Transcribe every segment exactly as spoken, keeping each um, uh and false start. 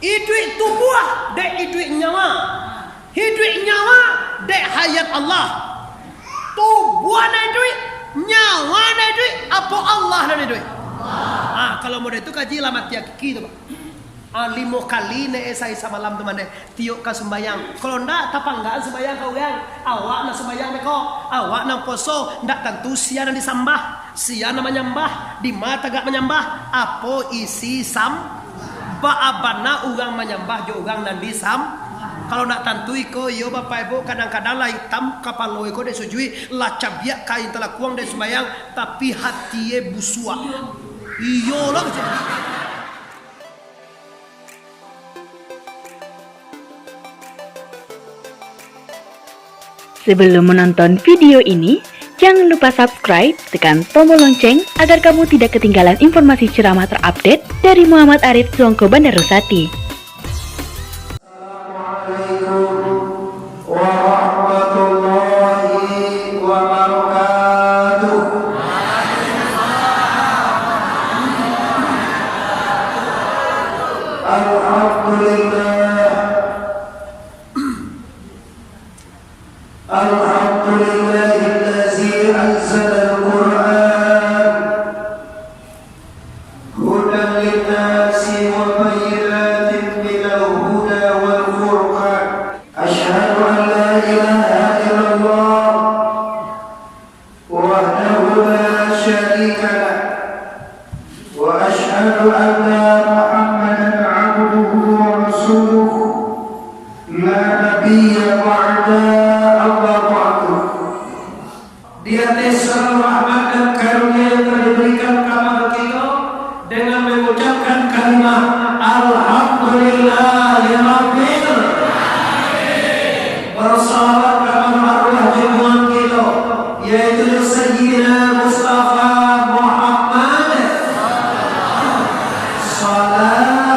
Iduik tubuah dek iduik nyawa. Iduik nyawa dek hayat Allah. Tubuah nan iduik, nyawa nan iduik, apo Allah nan iduik? Ah, kalau model tu kaji lah mati akiki tu, Pak. Ah, limo kali ne esai samalam tu mandeh. Tiok ka sumbayang. Kalau ndak, tapanggaan sumbayang ka urang. Awak nan sumbayang beko, awak nan poso, ndak tantu sia nan disambah, sia nan manyambah, di ma tagak manyambah, apo isi sam-, baa bana urang manyambah jo urang nan disam-, kalau ndak tantu iko, iyo, Bapak Ibu, kadang-kadang lah itam kapalo iko dek sujuik, lah cabiak kain talakuang dek sumbayang, tapi hatie busuak. Iyolah, kecil. Sebelum menonton video ini, jangan lupa subscribe, tekan tombol lonceng agar kamu tidak ketinggalan informasi ceramah terupdate dari Muhammad Arif Suangko Bandarusati. Assalamualaikum warahmatullahi wabarakatuh. Alhamdulillah. Alhamdulillahilladzi anzalal Qur'an hudan linnasi wa bayyinatin minal huda wal furqan. Asyhadu an la ilaha illallah wahdahu la syarika lah. Wa asyhadu anna Muhammadan abduhu wa rasuluh, la nabiyya ba'da, amma ba'du. Di ateh sagalo rahmat dan karunia yang telah diberikan kepada kita, dengan mengucapkan kalimah Alhamdulillahirabbil Alamin. Bersalawat kepada arwah junjungan kita, yaitu Sayyidina Mustafa Muhammad. Salatu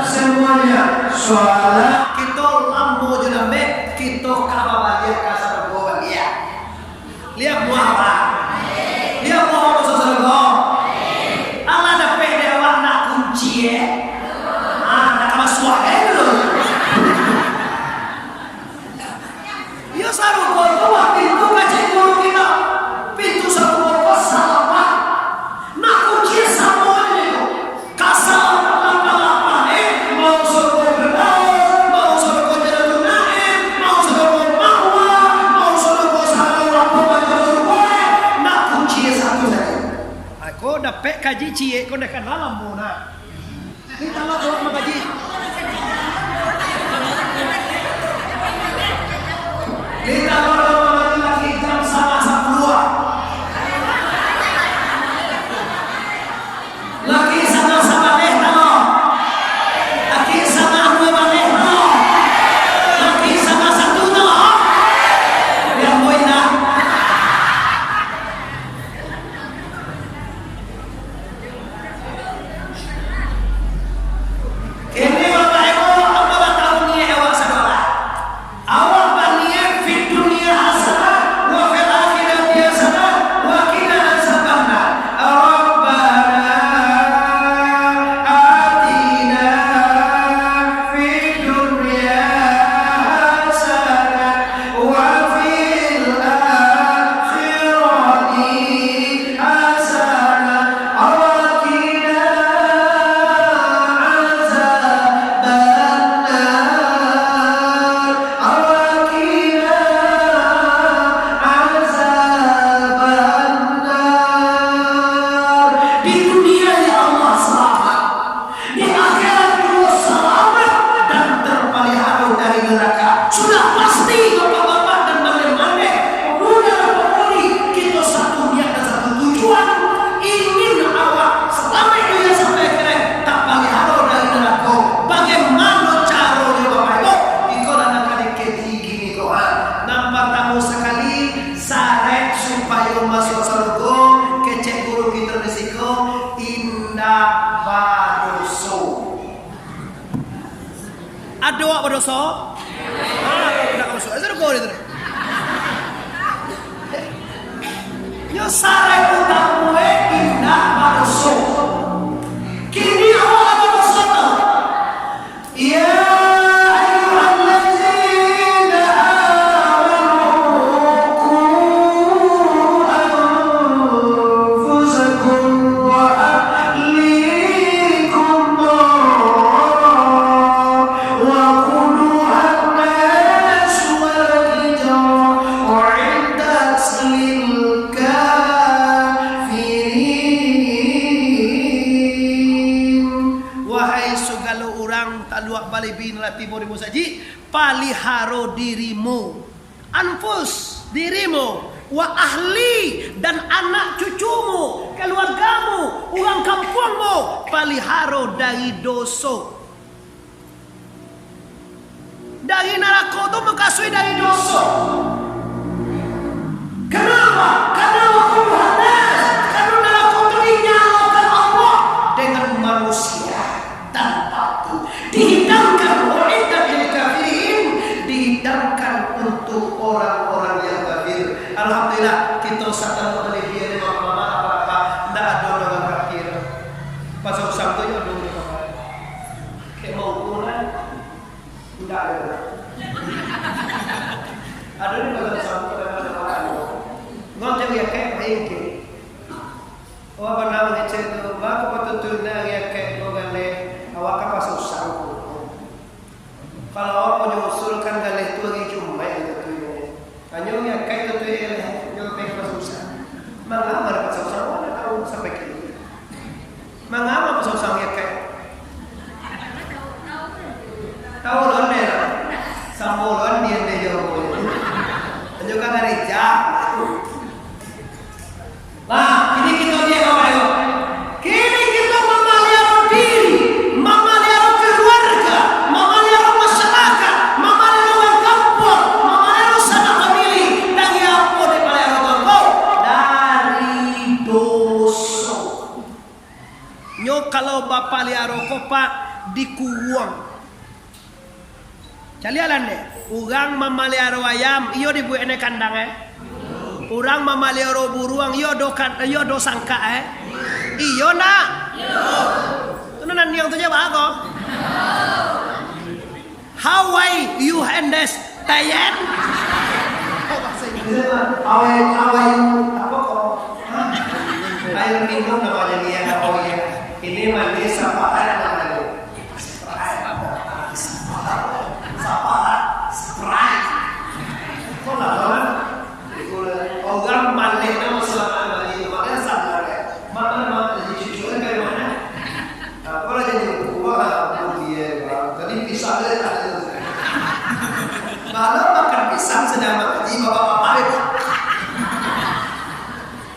Semuanya, salat. Kito lamo jo lambek, kito ka babaliak ka sarugo baliak. Liak muah, Pak. Liak muah, Pak, sarugo. Alah dapek dek awak nak kunci, eh? Ah, nak ka masuak, eh, dulu. Iyo, sarugo tu lah pintu kacik guru kito. Pintu sarugo ko salapan. Nak kunci samo ajo ko. Ka salapan-lapan, eh, mau sarugo Firdaus, mau sarugo Jannatun Naim, mau sarugo Ma'wa, mau sarugo sagalo apo macam sarugo, eh, nak kunci satu sajo. Ai, ko dapek kaji ciek, ko ndak kanal ambo, nah. Mintak maaf, Pak Haji. Mintak maaf, Pak Haji, lagi jam satangah sapuluah. Lagi satangah sabaleh talo. Lagi satangah duo baleh talo. Lagi satangah satu talo. Yang poin dah. Kini, Bapak Ibu, apo batau niaik awak sakolah? Awak baniaik fid dunia Indak badoso. Ado awak badoso? Ah, indak ka masuak surga dia tu. Nyo sarai utamo e indak badoso. Kini awak badoso tu. Ya ayyuhalladzina amanu qu anfusakum wa ahlikum nara wa quduhan nasu wal hijarah uiddat lil kafirin. Wahai sagalo urang, taluak balibi nan lah tibo di musajik, paliharo dirimu, anfus, dirimu, wa ahli, dan anak cucumu, kaluargamu, urang kampuangmu, paliharo dari doso. Dari narako tu mukasuik dari doso. Kenapa? Karena waquduhan nas, karena narako tu dinyalokan Allah dengan manusia. Tanpa tu dihidangkan, uiddat lil kafirin, dihidangkan untuk orang-orang yang kafir. Alhamdulillah, kita satan balibi ni, mama-mama, apa-apa, ndak ado urang kafir. Pasal usang tu yo ado urang kafir. Kek mau pulang, ndak ado. Ado ni pasal usang tu, kadang-kadang ado. Ngau cari akek, main ke. Awak bana mangecek tu, baa kok patutuiknyo ari akek ko galeh, awak ka pasang usang. Kalau awak punyo usul kan galeh tu ari Jumaik ditutuiknyo. Hanyo ari akek tu tu galeh, nyo pai ka pasang usang. Mangama ka pasang usang, awak ndak tahu sampai kini. Mangama pasang usang ari akek? Tahu lon deh, sambo lon deh, deh jauh. Hanyo ka gareja. Nah, kini kito liek, Bapak Ibu. Kini kito mamaliharo diri, mamaliharo kaluarga, mamaliharo masyarakat, mamaliharo urang kampuang, mamaliharo sanak famili. Dari apo dipaliharo tu? Dari doso. Nyo kalau bapaliharo ko, Pak, dikuruang. Caliaklah ndeh, urang mamaliharo ayam, iyo dibuek ndeh kandang, eh? Urang mamaliharo buruang, iyo do kan-, iyo do sangkak, eh? Iyo ndak? Tu nan niang tu jawab ko. How are you and this, Tayan? How are you, how are you, apa kok? Hah? Air minum namanya ni, apa ya? Ini manis apa air namanya? Sprite. Sprite. Sprite. Kok lah, Bang? Orang maleh nama selama ini, makanya sabar ya. Mana, mana, jadi cucu kan kayak mana? Apa lah jadi buah, buah dia, Bang. Tadi pisang dia tak ada. Malah makan pisang sedang mengaji, bapak-bapak itu.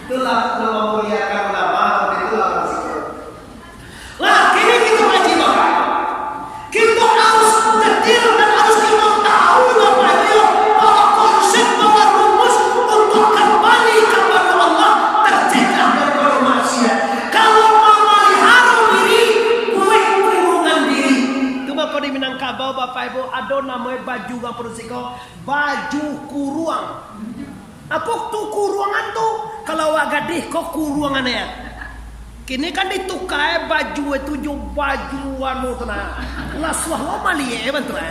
Itulah memuliakan ulama, itulah maksudnya. Lah, kini kito kaji, Bapak. Kito harus detil dan harus kito tahu, Bapak Ibu, bahwa konsep, bahwa rumus untuk kembali kepada Allah tercegah daripada maksiat. Kalau memelihara diri, buat kurungan diri. Tu mako di Minangkabau, Bapak Ibu, ado namonyo baju urang padusi ko, baju kuruang. Apo tu kuruangan tu? Kalau awak gadih ko kuruangan ya. Kini kan dituka eh baju itu jo baju anu tu nah. Lah suah lo maliek eh bantu eh.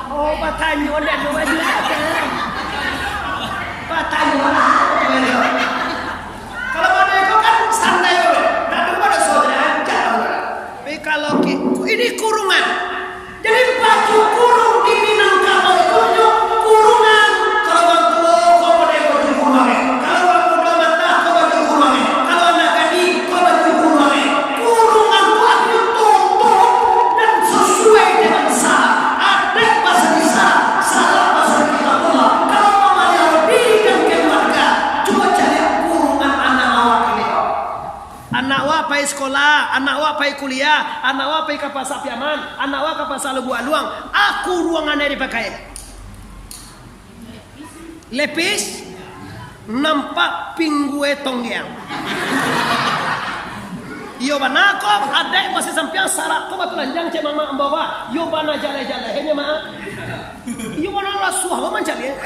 Oh, batanyo ndak ado baju tu. Batanyo lah. Kalau model ko kan santai, ndak ado pado saudara ancak. Tapi kalau ki-, ini kurungan. Jadi, baju kurung di Minangkabau itu nyo kurungan. Kalau urang tuo, ko model baju kurungan, eh. Kalau urang mudo matah, ko baju kurungan, eh. Kalau anak gadih, ko baju kurungan, eh. Kurungan tu artinyo tutup dan sasuai dengan syarak. Adat basa di syarak, syarak basa di Kitabullah. Kalau mamaliharo diri dan keluarga, cubo caliak kurungan anak awak ini, ko. Anak awak pai sekolah, anak awak pai kuliah, anak awak pai ka Pasa Piaman, anak awak ka Pasa Lubuak Aluang, a kuruangan nan dipakai? Lepis? Nampak pinggue tonggeang. Iyo bana ko, adaik basi sampiang sarak ko batulanjang cek mamak ambo ba. Iyo bana jaleh-jaleh nyo mak. Iyo bana lasuah lo mancaliak.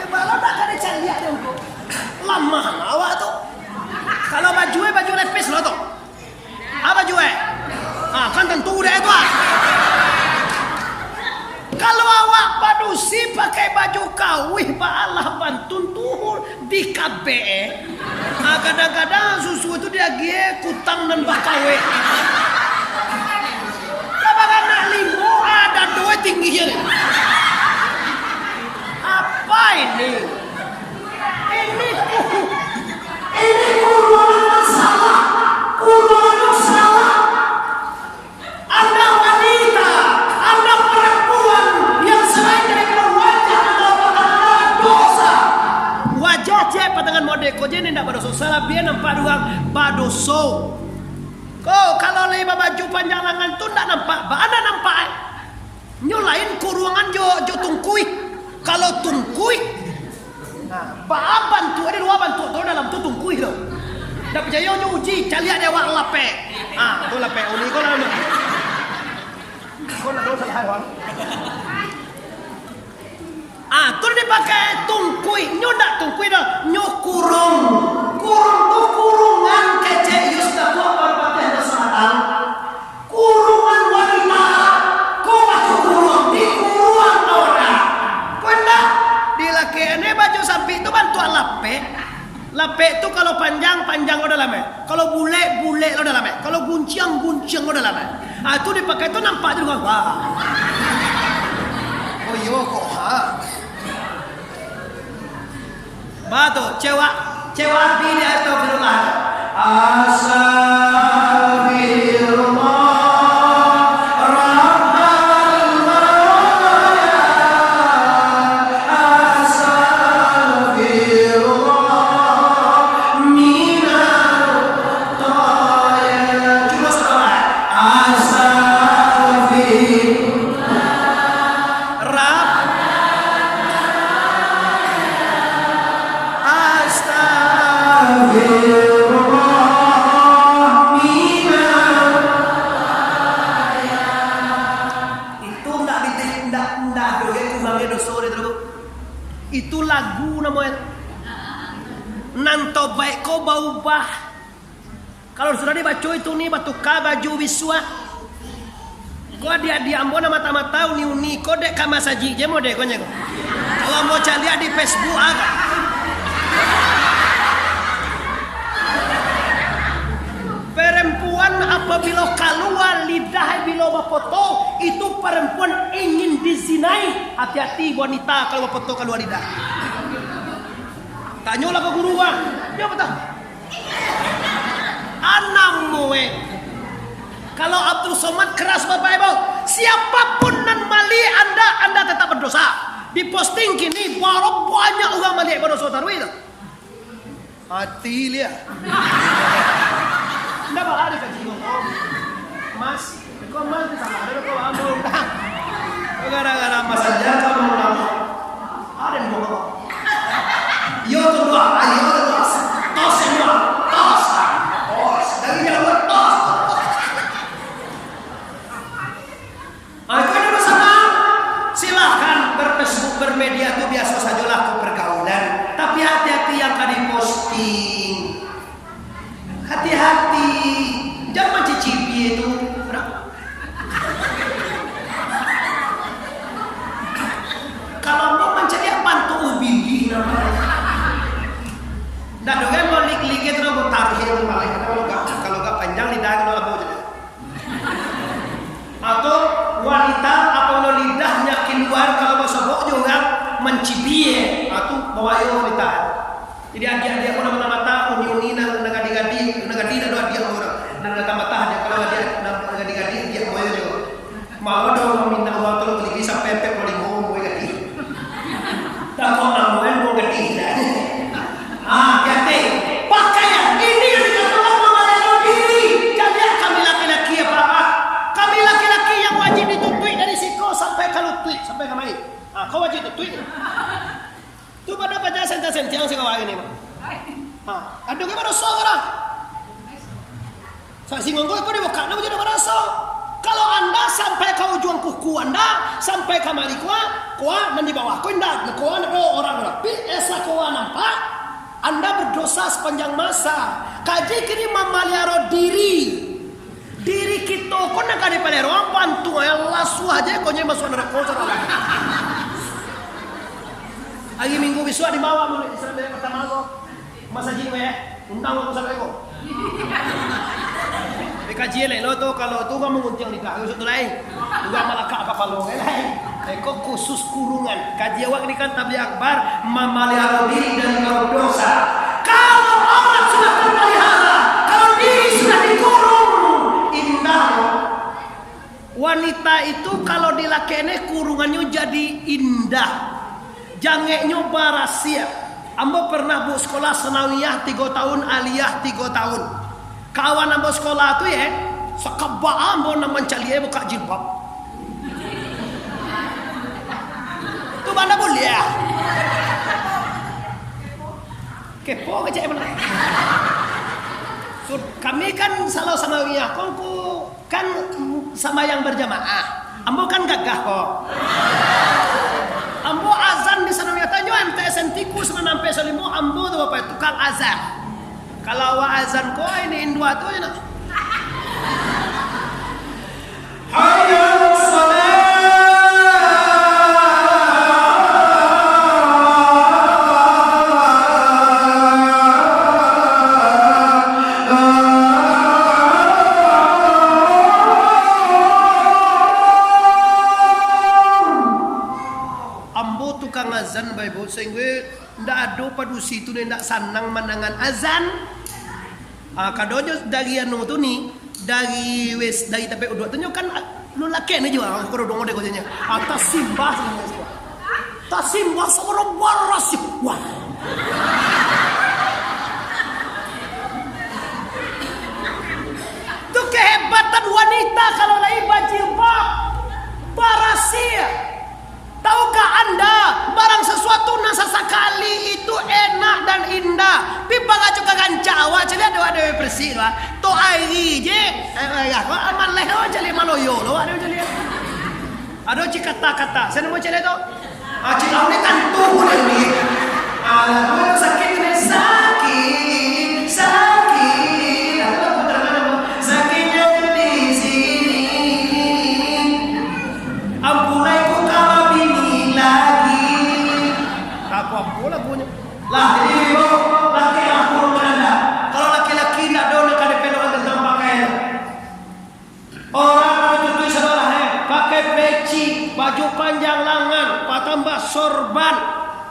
Eh, bala dak ka dicaliak deh ko. Lamah awak tu. Kalau baju, eh, baju lepis lo tu. Apo juo? Ah, kan tantu dek tu, ah. Kalau awak padusi pakai baju kawih baalah bantun tuhul di kabek, eh. Ah, kadang-kadang susu tu diagiah kutang nan bakawek. Lah baranak limo, ah, dado tinggi je ni. Apa ini? Ini ku-, ini kuruan salah, kuruan salah. Anda wanita, Anda perempuan yang selain daripada wajah atau patangan dosa. Wajah je patangan model ko je ni ndak badoso, salah bia nampak urang badoso. Ko, kalau lai babaju panjang langan tu ndak nampak, baa ndak nampak, eh? Nyo lain kuruangan jo, jo tungkuih. Kalau tungkuih, nah, baa bantuak ado duo bantuak tu dalam tu tungkuih tu. Ndak picayo nyo uji, caliak dek awak lapek. Ah, tu lapek uni ko lah. Ko ndak ado salah, Bang. Ah, tu dipakai tungkuih. Nyo ndak tungkuih doh, nyo kurung. Kurung tu kurungan kecek Yus Datuak Parpatiah Darussalam. Kurungan wanita, ko baju kurung, di kurungan aurat. Ko indak, di laki ane baju sampik tu bantuak lapek. Lapek tu kalau panjang, panjang lo dalam, eh. Kalau bulek, bulek lo dalam, eh. Kalau gunciang, gunciang lo dalam, eh. Ah, tu dipakai tu nampak tu, wah. Oh iyo, kok, ha. Ba tu, cewak, cewak di, di astagfirullah. Astagfirullah, Rabbal Baraya. Astagfirullah, minal khataya. Cubo sabantak. Astagfir-, Rab-, Astagfirullah, minal. Itu ndak di-, ndak, ndak ado ge kurangi doso dek tu. Itu lagu namonyo. Nan tobaik ko baubah. Kalau sudah dibaco itu ni, batuka baju bisuak. Ko adiak-adiak ambo nan mata-mata uni-uni ko dek ka masajik je model ko nyo ko. Kalau ambo caliak di Facebook, ah. Perempuan apabilo kalua lidah bilo bafoto, itu perempuan ingin dizinai. Hati-hati wanita kalau bafoto kalua lidah. Tanyolah ka guru, ah. Dia apa tah? Anam muek. Kalau Abdul Somad keras, Bapak Ibu, siapapun nan maliek anda, anda tetap berdosa. Diposting kini, baru banyak urang maliek badoso taruih tu. Hati liak. Ndak baa dikaji, Mas. Kau mah tu salah, ada kau ambo. Gara-gara masalah kamu ulama. Ada yang bodoh. Yo tu dua, ayo tu dua. Tos yang dua. Tos. Tos. Dari jauh tos. Ah, itu ada masalah. Silakan berfacebook, bermedia tu biasa sajalah ko pergaulan. Tapi hati-hati yang ka diposting. Hati-hati, jan mancicipi itu. Kalau mau mancari apa tu ubidi namanya. Dah dong kan mau lik-lik itu, mau taruh itu balik. Kalau gak, kalau gak panjang lidah, kalau labo je. Atau wanita apabilo lidahnya keluar, kalau basobok jo urang, mancibie, ah, tu bawayo wanita. Jadi adiak-adiak ko nan mata-mata, uni-uni nan, nan gadih-gadih, nan gadih dak ado adiak ko, nan mata-mata aja, kalau adiak nan gadih-gadih, adiak ko juo. Malah ado urang mintak urang tolong gadih sampai ampek puluah limo umua gadih. Takok namuan mau gadih dah. Ah, hati-hati. Pakaian ini yang dikatakan memelihara diri. Jadi kami laki-laki apa, apa? Kami laki-laki yang wajib ditutuik dari siko sampai ka lutuik, sampai ka mai. Ah, kau wajib tutuik. Sentiang-sentiang si kawan ini, mah. Ha, ado ke baraso urang? Sa-, singguang ko, ko dibukak, namo jadi baraso. Kalau anda sampai ka ujuang kuku anda, sampai kamari kuah, kuah nan di bawah ko indak, kuah ndak ado urang rapi, esa kuah nampak, anda berdosa sepanjang masa. Kaji kini mamaliaro diri. Diri kito ko nan ka dipaliaro, bantuak, ya Allah, suah je ko nyo masuak narako, saudara. Hari Minggu bisuak dibawa mulai Isra Mi'raj pertama ko. Masajik ko, ya. Undang ko sampai ko. Dikaji elok lo tu, kalau tu kan manguntiang lidah, maksud tu lain. Udah malakak kapalo, kan lain. Eh, ko khusus kurungan. Kaji awak ni kan tabligh akbar, mamaliaro diri dari kaum dosa. Kalau aurat sudah terpelihara, kalau diri sudah dikurung, indah. Wanita itu kalau dilakeknyo kurungannyo jadi indah, jangeknyo barasiah. Ambo pernah bu sekolah sanawiyah tigo tahun, aliyah tigo tahun. Kawan ambo sekolah tu, ye, sakabaa ambo nan mancaliak bukak jilbab. Tu bana buliah. Kepo kecek bana. Sud-, kami kan salau sanawiyah, kongku kan sambayang berjamaah. Ambo kan gagah ko. Ambo azan di sanawiyah tanyo M T S N tiku sampai nampek salimo, ambo tu bapak tukang azan. Kalau awak azan ko ini indua tu je nak. Hayya 'alas shalah. Ambo tukang azan, Bapak Ibu, sahinggo ndak ado padusi tu ndak sanang mandangan azan. Ah, kadonyo dari anu tu ni, dari wes, dari tampek uduak tu nyo kan, ah, lu lakek ni juo, ah, korodongo dek ko nyo. Ah, tasimbah, tasimbah suaro barasiah. Wah. Tu kehebatan wanita kalau lai bajilbab, barasiah. Tahukah anda, barang sesuatu nan sasakali itu enak dan indah, pi barajo ka rancak awak caliak, ado, ado bersih tu, ah. Tok ari je, eh, eh, ya, kok amaleh awak caliak maloyo lo, ado caliak. Ado cik kata-kata, saya nemu caliak tu. Ah, cik, awak ni tantu budak ni. Alah, sakit ni, sakit, sakit. Alah, putar mana, sakitnya di sini. Ampun, lai ku ka babini lagi. Apo-apo lagunyo. Lah, jadi, ibu, laki ampun, mana? Kalau laki-laki ndak ado nak ka dipelokan tentang pakaian. Orang kalau tutup sabalah, eh, pakai peci, baju panjang langan, patambah sorban.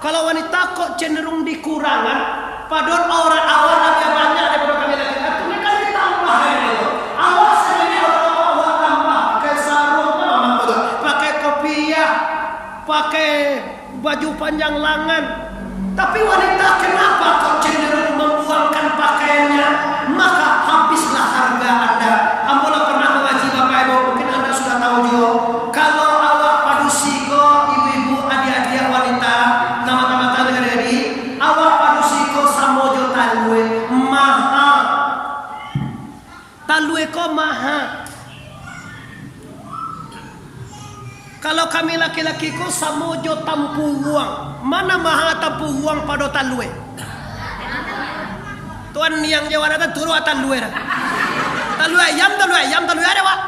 Kalau wanita kok cenderung dikurangan, padahal aurat awak labiah banyak daripada kami laki-laki. Itu kan ditambah, eh, itu. Awak sendiri orang awak tambah, pakai sarung, apa tu? Pakai kopiah, pakai baju panjang langan. Tapi wanita kenapa kok cenderung membuangkan pakaiannya? Maka habislah harga anda. Ambo lah pernah mengaji, Bapak Ibu, mungkin anda sudah tahu juga. Kalau awak padusi ko, ibu-ibu, adik-adik wanita, mata-mata negara ini, awak padusi ko samo jo talue, mahal. Talue ko maha. Kalau kami laki-laki ko samo jo tampuruang. Mana maha tampuruang pado talue? Tuan niang jawab datang, turun talue dah. Talue ayam, talue ayam, talue ada, Pak.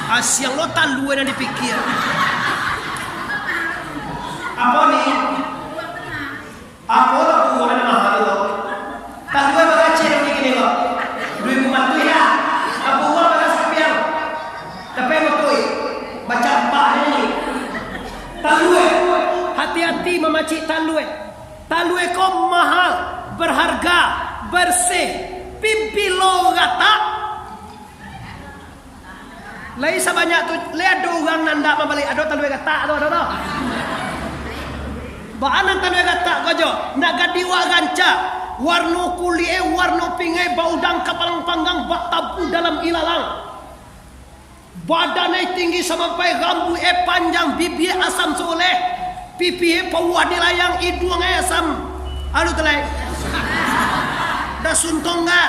Asiang lo talue nan dipikia. Apa ni? Apo lah buah nan mahal tu? Talue bagaceh dek kini ko. Duit pembantu ya. Apo buah bagas sapiang? Tapi bakoi. Bacampak ni. Talue. Hati-hati mamacik talue. Talue ko mahal, berharga, bersih. Pipilo gatak. Lai sabanyak tu, lai ado urang nan ndak mambali, ado talue gatak tu, ado tu. Baa nan talue gatak ko jo, nak gadih wak rancak, warno kulik e warno pingai, baudang kapalang panggang, bak tabu dalam ilalang. Badan e tinggi samampai, rambuik e panjang, bibia e asam soleh, pipi e pauah dilayang, iduang e asam Aduh, tulai. Dah suntong ga?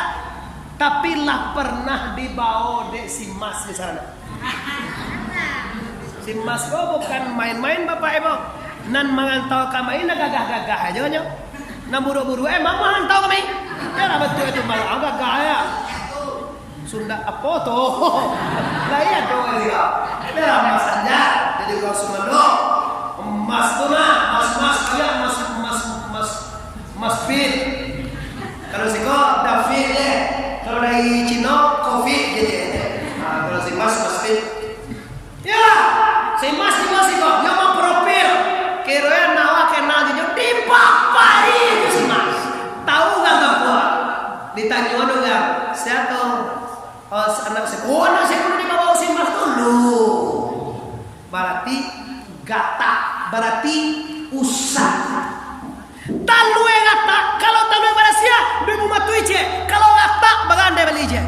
Tapi lah pernah dibawo dek si Mas di sana. Si Mas ko bukan main-main, Bapak Ibu. Nan mangantau kami nan gagah-gagah ajo nyo. Nan buruak-buruak, eh, mangantau kami. Yo lah, batua itu, malah gagah ya. Sunda apo tu? Lah iyo tu, iyo. Itulah Mas Anjar, jadi urang Sumando. Mas tu mah, Mas, Mas, kayak Mas, Mas, Mas, Mas Fit. Kalau siko, David je. Kalau dari Cino, Covid je. Nah, kalau si Mas, Mas Fit. Yo, si Mas, si Mas iko, nyo baprofil. Kironyo awak kenal jo nyo, dipapai jo si Mas. Tahu kan, Bapak? Ditanyo anu kan, sia tu? Oh, anak sia? Oh, anak sia kudu dibawa si Mas dulu. Barati gatak, barati usah. Talue gatak, kalau talue barasiah, duo ribu matuih ciek. Kalau gatak, bagandai bali ciek.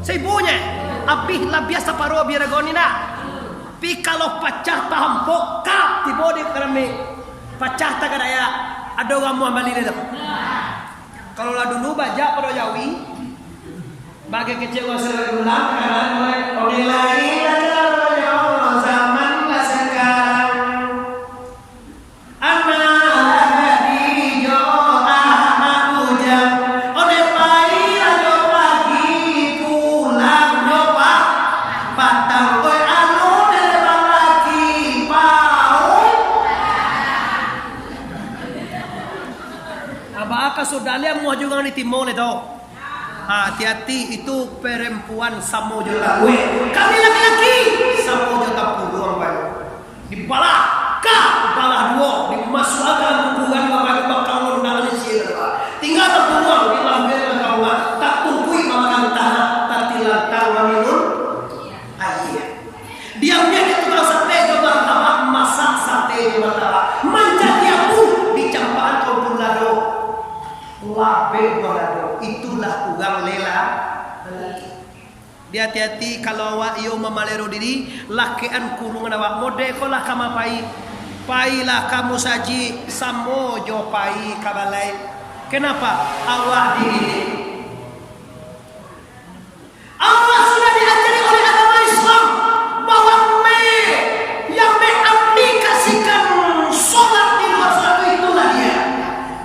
Saibunyo, abih labiah saparo biarago ni nah. Pi kalau pacah tahampok, kap, tibo di karami. Pacah tagadayak, ado urang amuah bali dek tu. Kalau lah dulu bajak pado jawi, bagai kecek urang sadang ulang, kanan, mulai, ode lai lah caro zaman lah sakarang. Anak Khadijah, anak bujang, onde pai ajo pagi, pulang jo pa-, patang. Oi, anu dek balaki, paun. Abah ka sudah lian muah jugang di timur itu. Ha, hati-hati, itu perempuan samo jo taruih. Kami laki-laki samo jo tapuruang, Pak. Dibalah, ka, balah duo, dimasuakan kuburan, Bapak, di bakang undangan isi, Pak. Tinggal tapuruang, dilambiakan ka rumah, tatungkui mamakan tanah, tatilantang maminum aia. Diambiak dek tukang sate jo martabak, masak sate jo martabak. Manjadi apu, dicampakan ka umpun lado. Labek balado, itulah urang lela-, lalaki. Di hati-hati, kalau awak iyo mamalero diri, lakekan kurungan awak. Model ko lah ka ma pai. Pailah ka musajik, samo jo pai ka balai. Kenapa? Awak dididik. Awak sudah diajari oleh agama Islam bahwa me-, yang mengaplikasikan sholat di luar sholat itu itulah dia.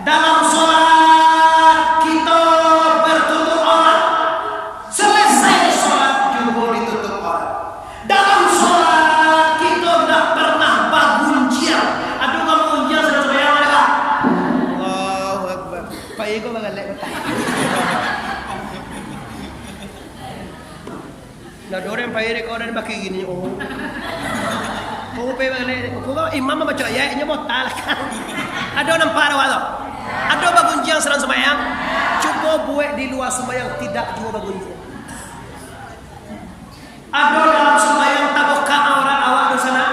Dalam sholat kita bertutup aurat, selesai sholat juga ditutup aurat. Dalam sholat kita tidak pernah bagunjiang. Aduh, kamu gunjiang sudah sembahyang ada? Allahu Akbar. Pak Ego bagalek betul. Lah, ado urang pai dek kau dari baki gini, oh. Kau pai balik, kau imam baca ayat, inyo botak lah kan. Ado nampak awak tu? Ado bagunjiang sadang sumbayang? Cubo buek di lua sumbayang, tidak juo bagunjiang. Ado dalam sumbayang tabukak aurat awak tu sanak?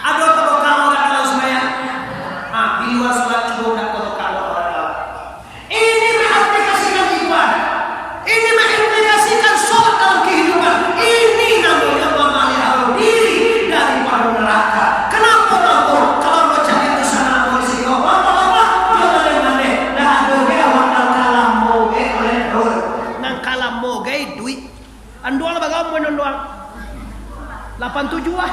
Ado tabukak aurat dalam sumbayang? Ah, di lua salat cubo ndak tabukak aurat awak. Ini mengaplikasikan ibadah. Ini mengaplikasikan sholat dalam kehidupan. Ini namanya memelihara diri daripada neraka. Kenapa tahu? Kalau baca di sana polisi, oh, apa-apa, jangan aneh-aneh. Dah ada ke awak nang kalam mau ke oleh Nur. Nang kalam mau gai duit. Anduang lah bagau, main anduang. Lapan tujuh lah.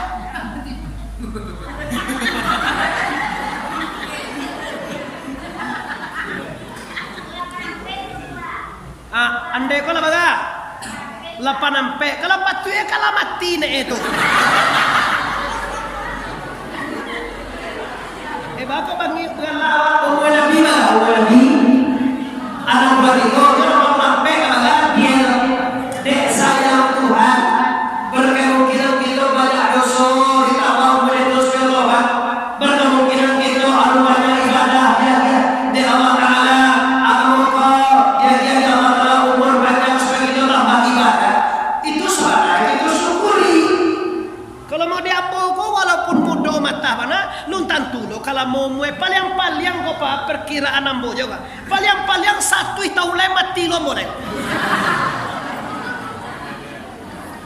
Ah, andai ko lah baga. Lapan ampek. Kalau patuik, kalau mati nek itu. Eh, bako bangih, bukanlah awak umur Nabi lah, umur Nabi. Anak buah itu, dia orang mampek kalau dia dek sayang Tuhan. Berkemungkinan kita banyak dosa, ditambah umur itu, subhanallah. Berkemungkinan kita anu banyak ibadah, ya, ya. Dek Allah Ta'ala, agama kau, ya, ya, ya, Allah Ta'ala, umur banyak supaya kita tambah ibadah. Itu salah, itu syukuri. Kalau mau di ambo ko, walaupun mudo matah bana, lun tantu lo kalau mau muai paliang-paliang ko pa, perkiraan ambo jo ka. Paliang-paliang satuih taun lai mati lo ambo lai.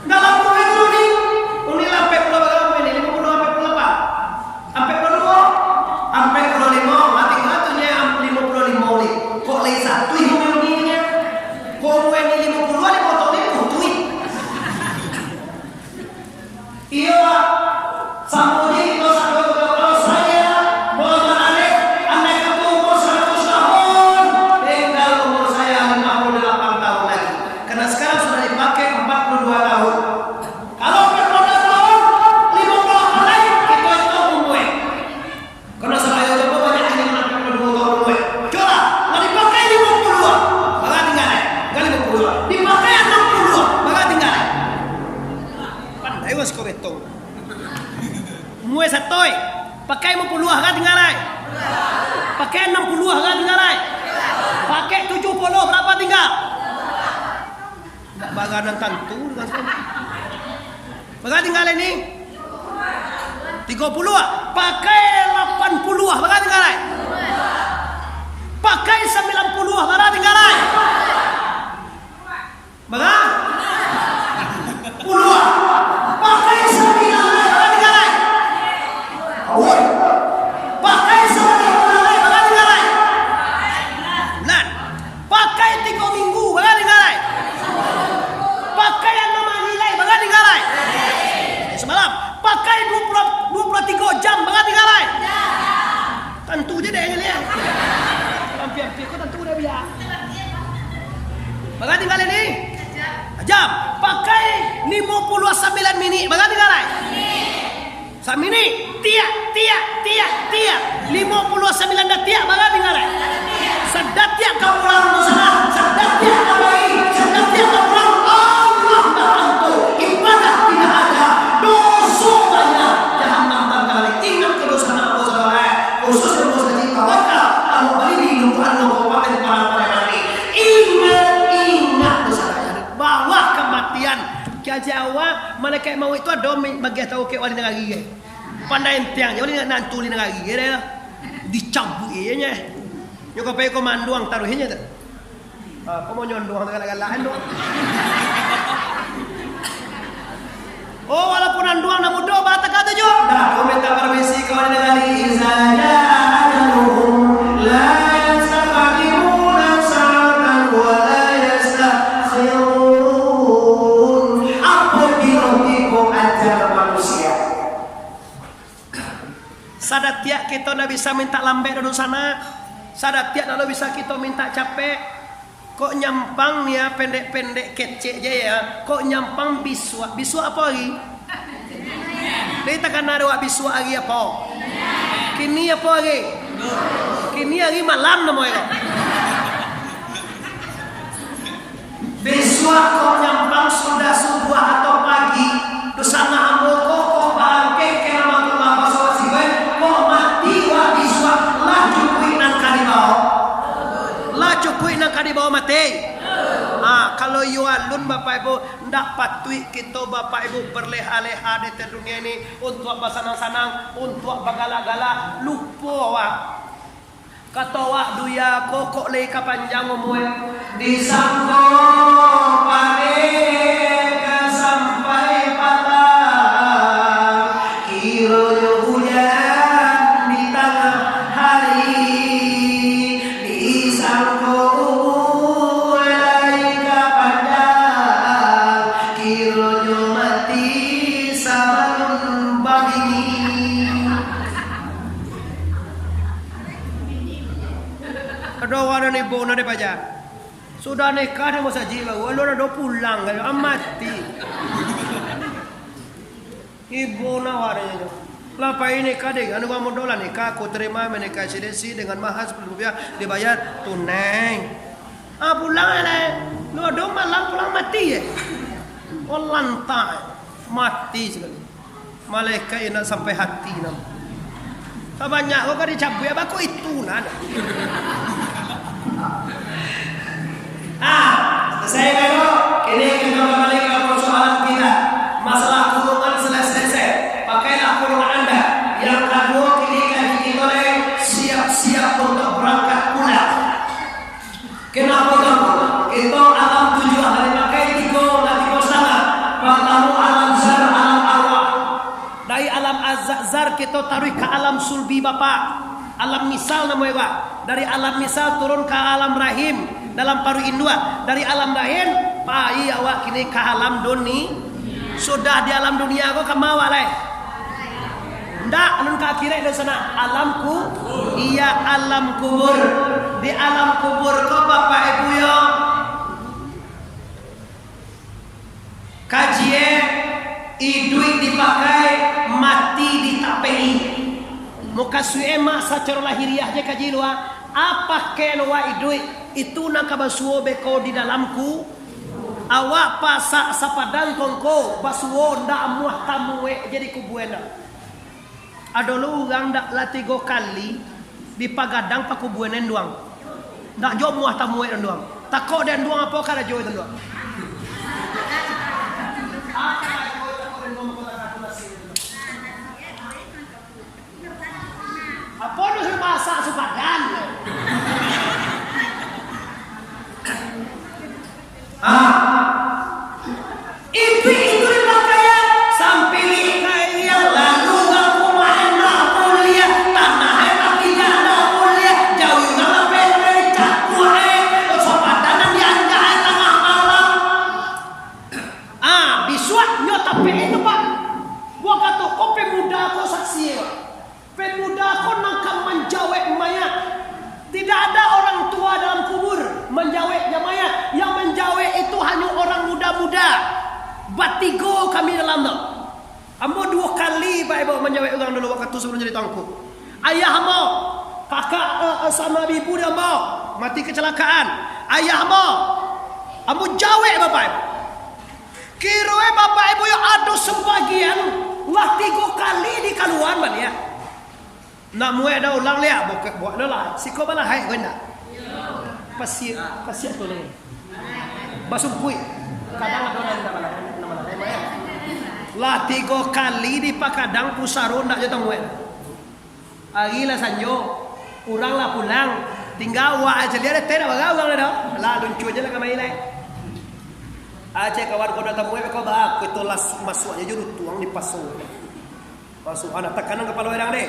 Dalam muai tu ni, uni lah ampek puluah bara, uni limo puluah, ampek puluah lapan. Ampek puluah duo, ampek puluah limo, mati ko. Tingga lai. Pakai tujuh puluh, bara tingga? Bara nan tantu dengan tu. Bara tingga lai ni? Tigo puluh. Pakai lapan puluh, bara tingga lai? Pakai sambilan puluh, bara tingga lai? Bara? Puluah. Pakai sambilan lai, bara tingga lai? Awoi. Pakai sambilan lai, bara tingga lai? Bulan. Pakai tigo minggu, bara tingga lai? Pakai anam ari lai, bara tingga lai? Samalam. Pakai dua puluh, dua puluh tigo jam, bara tingga lai? Tantu je dek nyo liek. Ampia-ampia ko tantu dah biak. Bara tingga lai ni? Jam. Pakai limo puluah sambilan minik, bara tingga lai? Saminik. Tiak, tiak, tiak, tiak. Limo puluah sambilan datiak, bara tingga lai? Sadatiak ka pulang dosa, sadatiak ka pai, sadatiak ka pulang, Allah tak tantu. Ibadah tidak ada, doso banyak, jahanam tangkali. Ingat ka doso nak, doso lai. Khusus di Masjid Tawakal, Pondok Balili, Lumbuhan, Kabupaten Padang Pariaman. Ingat, ingat dosa banyak. Bawah kamatian. Kaya awak, malaikat mauik tu ado mi-, bagiah tahu kek wali nagari, eh. Pandai entiang je, wali nan tuli nagari, eh, dah. Dicabuik je, eh. Nyo ka pai ko manduang taruih je tu. Ah, ko mau nyonduang tu galak-galak tu. Oh, walaupun anduang nan mudo, bataka tu jo. Nah, ko minta permisi ka wali nagari, iza jaa ajaluhum, la yastaqdimuna sa'atan wa la yastakhirun. Apabilo tibo ajal manusia. Sadatiak kito ndak bisa minta lambek doh dunsanak. Sadatiak ndak lo bisa kito minta capek. Kok nyampang ni ya, pendek-pendek kecek je ya. Kok nyampang bisuak. Bisuak apo ari? Lai takana dek awak bisuak ari apo? Kini apo ari? Kini ari malam namo ko. Bisuak kok nyampang sudah subuah atau pagi, dunsanak ambo ko, kok barangkek ka Rahmatullah, baso siwai, kok mati wak bisuak, lah cukuik nan ka dibao? Lah cukuik nan ka dibao mati? Ah, kalau iyo alun, Bapak Ibu, ndak patuik kito, Bapak Ibu, berleha-leha di ateh dunia ini untuak basanang-sanang, untuak bagalak-galak, lupo awak. Kato awak dunia ko kok lai ka panjang umua, disangko pagi ka sampai patang, kironyo hujan di tangah hari, disangko umua lai ka panjang, kironyo mati sabalun babini. Ado urang nan ibo nan dipaja. Sudah nikah di masajik baru, alun ado pulang, ah, mati. Ibo nan awak nyo. Lah pai nikah dek anu, kamu doh lah nikah, aku terima menikah si Desi dengan mahar sapuluh rupiah, dibayar tunai. Ah, pulang lai. Lu ado malam pulang mati, eh. Oh, lantak. Mati sakali. Malaikat indak sampai hati namo. Sabanyak ko ka dicabuik, baa kok itu nan. Ah, salasai dulu. Kini kita kembali ke persoalan kita. Masalah kurungan salasai. Pakailah kurungan anda. Yang kaduo, kini kaji kito lai siap-siap untuk berangkat pulang. Kenapa kamu? Kito alam tujuah dari pakai tigo, lah tigo satangah. Partamo alam zar, alam arwah. Dari alam azza-, zar kito taruih ka alam sulbi bapak. Alam misal namo e, Pak. Dari alam misal turun ka alam rahim, dalam paruik induak. Dari alam rahim, pai awak kini ka alam duni-, sudah di alam dunia ko, kama awak lai? Ndak, alun ka akhirat dunsanak. Alam ku-, iya, alam kubur. Di alam kubur ko, Bapak Ibu yo, kaji e, iduik dipakai, mati ditapek-i. Mukasuik e mak sacaro lahiriah je kaji lua. Apo kek lo wak iduik, itu nan ka basuo beko di dalam ku-, Awak pasak sapadang kongko, basuo ndak amuah tamuek jadi kubuan. Ado lo urang ndak lah tigo kali, Dipagadang pakuburan induang. Ndak jo muah tamuek induang. Takok dek induang apo karajo induang. Apo tu sudah masak supadan? Ah. Iduik itu dipakaian, sampilik ka iriang, lalu ka rumah, indak buliah, tanah e bakijak, indak buliah, jauah nan lapeh dari cakuak e, sapadanan dianjak e tangah malam. Ah, bisuak nyo tapek itu, Pak. Buah kato, ko pemuda ko saksi, Pak. Pemuda ko nan ka manjawek mayat. Tidak ada orang tua dalam kubur manjawek jo mayat. Yang manjawek itu hanyo orang muda-muda. Batigo kami dalam tu. Ambo duo kali, Bapak Ibu, manjawek urang dulu wakatu sabalum jadi tuanku. Ayah ambo, kakak, eh, eh, sama ibu di ambo, mati kecelakaan. Ayah ambo, ambo jawek, Bapak Ibu. Kiro e, Bapak Ibu, yo ado sabagian lah tigo kali dikaluan baliak. Nak muek dah ulang liak, buek, buek dah lah. Siko balahai ko indak? Pasiak, pasiak tu lai. Basungkuik. Kadang ado nan indak balahai, nan balahai mah, yo. Lah tigo kali dipakadang pusaro ndak jo tamuek. Ari lah sanjo, urang lah pulang, tingga awak aja liak, teh dak bara urang dah. Lah luncuak aja lah kamari lai. Aja kawan ko datang, "Weh, ko ba, ko itu lah masuaknyo jo rutuang di paso." Paso, anak takanan kapalo urang deh.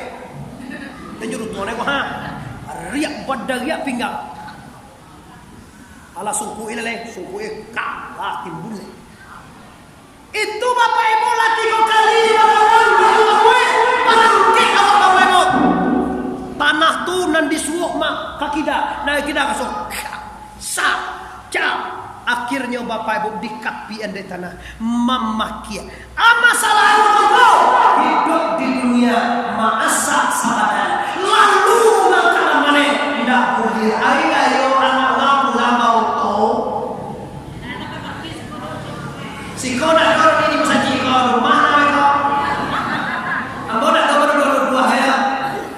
Teh jo rutuang deh ko, ha. Riak badariak pinggang. Alah sungkuik lai, sungkuik kalah timbun lai. Itu Bapak Ibu lah tigo kali dibakar, bangkit awak Bapak Ibu. Tanah tu nan disuok ma-, ka kida, nan kida ka suok. Sa, ca. Akhirnyo Bapak Ibu dikapian dek tanah, mamakia. Ama salah urang tu, hiduik di dunia, maasak sabadan. Lalu urang ka maneh, indak buliah. Ari rayo anak urang pulang baoto. Siko dak ado di musajik ko, rumah namo ko. Ambo dak tahu baduo-duo ya.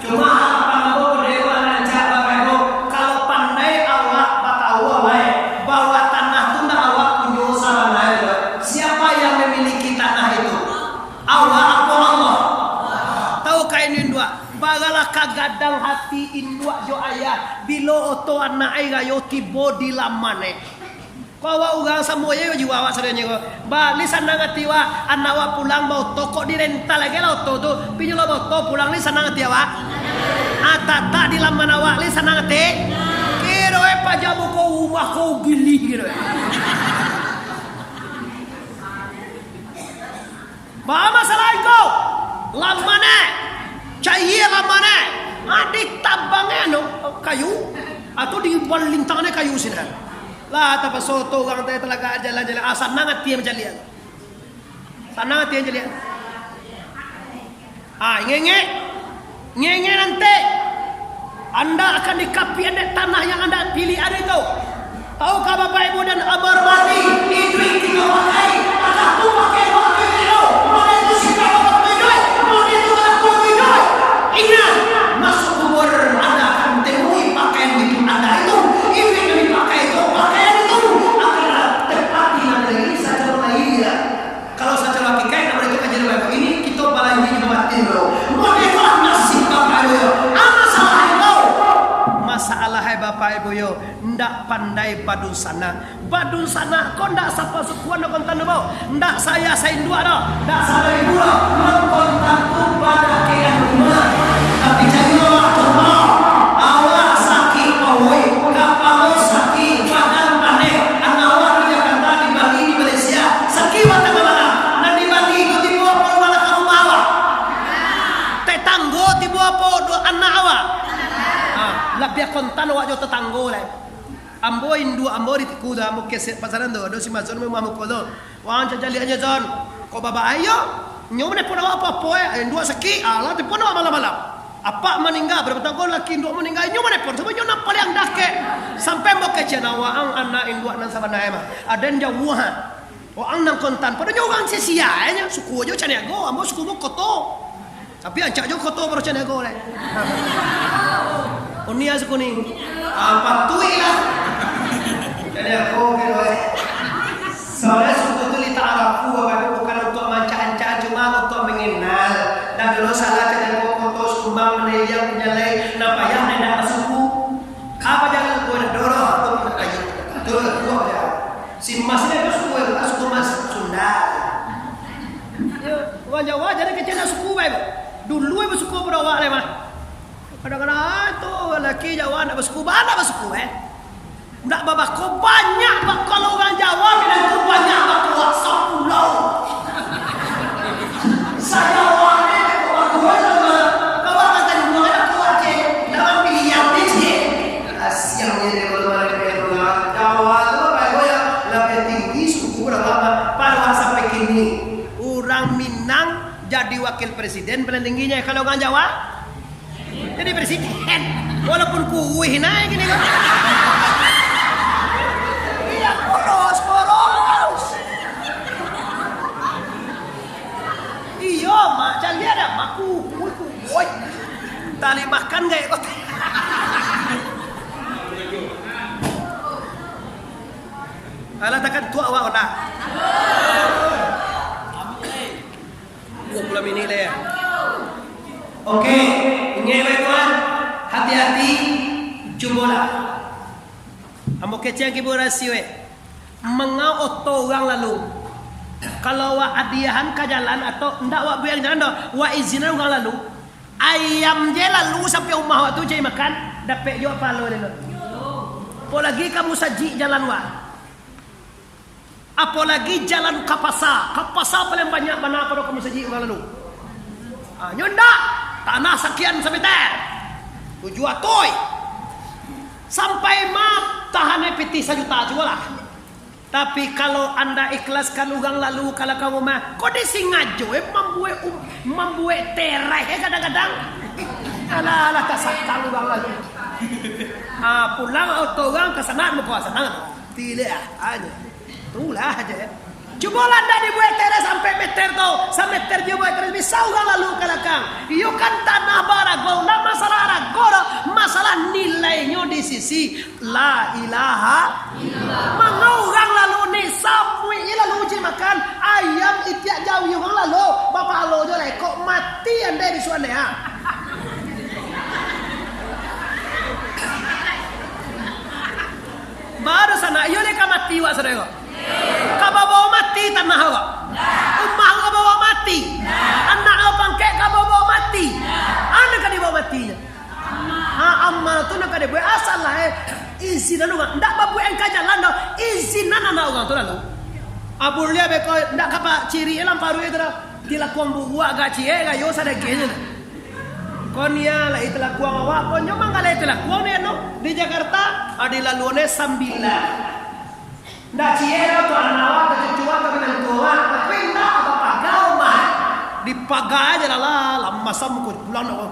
Cuma harapan ambo pada awak nan cak bagai ko, kalau pandai awak batau awak, bahwa tanah tu ndak awak punyo sabananyo. Siapa yang memiliki tanah itu? Awak apo Allah? Tahu ka induak? Baralah ka gadang hati induak jo ayah, bilo oto anak ai rayo tibo di laman eh. Ko awak urang samo je jiwa awak sadonyo ko. Ba, lai sanang ati awak, anak awak pulang baoto, kok dirental lagi lah oto tu. Pinyo lah baoto pulang, lai sanang ati awak. Ah, tatak di laman awak, lai sanang ati. Kiro eh paja muko rumah ko gilih kiro eh. Ba masalah iko, laman eh, cayia laman eh, ah, ditabang eh anu, kayu, atau dibalintangan eh kayu sinan. Lah, tapaso tu urang teh talagak jalan-jalan, ah, sanang ati mancaliak. Sanang ati mancaliak. Ah, ingek-ingek. Ingek-ingek nanti. Anda akan dikapian dek tanah yang Anda pilih hari itu. Tahukah Bapak Ibu dan Abah Hormati, iduik tigo pakai, takah tu pakai dua kali tu, mulai tu singkah bapak iduik, mulai tu anak tu iduik. Ingat, masuk kubur Anda akan temui pakaian itu Anda itu, iduik yang dipakai itu, pakaian itu akan tepati nanti secara lahiriah. Kalau sacaro hakikaik, namo itu kajian baik ini, kito balanjut jo batin dulu. Model nasib bapak dulu. Ama salah itu? Masalah hai bapak ibu yo, ndak pandai badunsanak. Badunsanak ko ndak sapasukuan doh kontan doh, ndak saya sainduak doh, ndak salah ibu doh. Nang kontan tu pada keadaan rumah. Tapi cari awak tu, awak sakik, oi, kapalo sakik, badan panek, anak awak di Jakarta, di Bali, di Malaysia. Sakik awak tangah malam, nan di Bali tu tibo apo malah ka rumah awak? Tetanggo tibo apo do anak awak? Ha, labiah kontan awak jo tetanggo lai. Ambo induak ambo di Tiku tu, ambo kesek pasaran tu, ado si Mazon rumah muko tu. Wang cacaliak aja Zon. Kok babak ayo? Nyo manepon awak apo-apo eh. Induak sakik, alah tepon awak malam-malam. Apak maningga, berapa tahun ko laki induak maningga, inyo manepon, sabab inyo nan paliang dakek. Sampai ambo kecek awak ang anak induak nan sabananyo mah. Aden jauah ha. Waang nan kontan, pado nyo urang sia-sia nyo, suku ajo Caniago, ambo suku ambo Koto. Tapi ancak jo Koto baru Caniago lai. Uni asa kuning. Ah, patuiklah. Jadi aku kan, weh. Soalnya suku tu li ta'arafu, Bapak Ibu, bukan untuk mancak-ancak, cuma untuk mengenal. Dan kalau salah cari kok koto sumbang, meneliang, penyalai, nah payah nak basuku. Apa jangan kau nak dorong tu, nak payah. Tu lah, tu aja. Si Mas ni apa suku, apa suku Mas? Sunda. Ya, urang Jawa jadi kecil nak suku, Bapak Ibu. Dulu, Bapak, suku pado awak lai mah. Kadang-kadang, ah, tu laki Jawa ndak basuku, ba ndak basuku, eh. Ndak babako, banyak bako, kalau urang Jawa bilang tu banyak bako, sapulau. Sa-Jawa ni bako, bako, kalau urang Tanjuang ada kuat je, lawan pilihan ni je. Kasian je dia kalau marepek tu, urang Jawa tu apa ya, lebih tinggi suku berapa, pada sampai kini. Urang Minang jadi wakil presiden paling tingginya kalau urang Jawa. Jadi presiden, walaupun kuih naik gini kan. Iya, kurus, kurus. Iyo, mak, cari ada mak kuih, kuih. Tali makan gak ya kau? Alah, takkan tuak awak kau dah. Dua puluh minit lah ya. Oke, ingat baik tuan, hati-hati, cubolah. Ambo kecek kibu rasio eh. Mangau oto urang lalu. Kalau awak adiahan ka jalan atau ndak awak buek jalan doh, awak izinan urang lalu. Ayam je lalu sampai rumah awak tu cari makan, dapek juo pahalo dia tu. Apolagi ka musajik jalan wak. Apolagi jalan ka pasa. Ka pasa paling banyak bana pado ka musajik urang lalu. Ha, nyo ndak, tanah sakian sameter. Tujuh atoi. Sampai mah tahan eh pitih sajuta, cubolah. Tapi kalau anda ikhlaskan urang lalu ka lakang rumah, kok disingajo eh mambuek um-, mambuek tereh eh kadang-kadang. Alah, alah, tasakang urang lalu. Ha, pulang oto urang ka sana, muko sana. Tilek ah, anyo. Itulah aja. Cubolah ndak dibuek tereh sampai meter tu, sameter juo buek tereh, bisa urang lalu ka lakang. Iyo kan tanah barago, ndak masalah rago doh, masalah nilainyo di sisi la ilaha illallah. Mangau urang lalu ni, samuik lalu cari makan, ayam itiak jauah urang lalu, bapahalo juo lai, kok mati andai bisuak andai, ha. Baru sanak, iyo lai ka mati wak sadonyo. Ka babawa mati tanah awak. Umah awak ka bawa mati. Anak awak pangkek ka bawa mati. Anu ka dibawa matinyo. Ha, amal tu nak ka dibuek asal lah eh. Izinan urang. Ndak babuek ka jalan doh. Izinan anak urang tu lalu. Abur lihat beko ndak kapa ciri lam paruik itu doh. Tilakuang buruak agak ciek gayo sadagih nyo. Kon iya lai tilakuang awak, kon nyo manggalai tilakuang ni anu di Jakarta, adi laluan eh sambilan. Ndak ciek lah tu anak awak, tu cucuak, tu minantu awak, tapi ndak bapaga rumah. Dipaga aja lah, lah, lah masam ko pulang nak.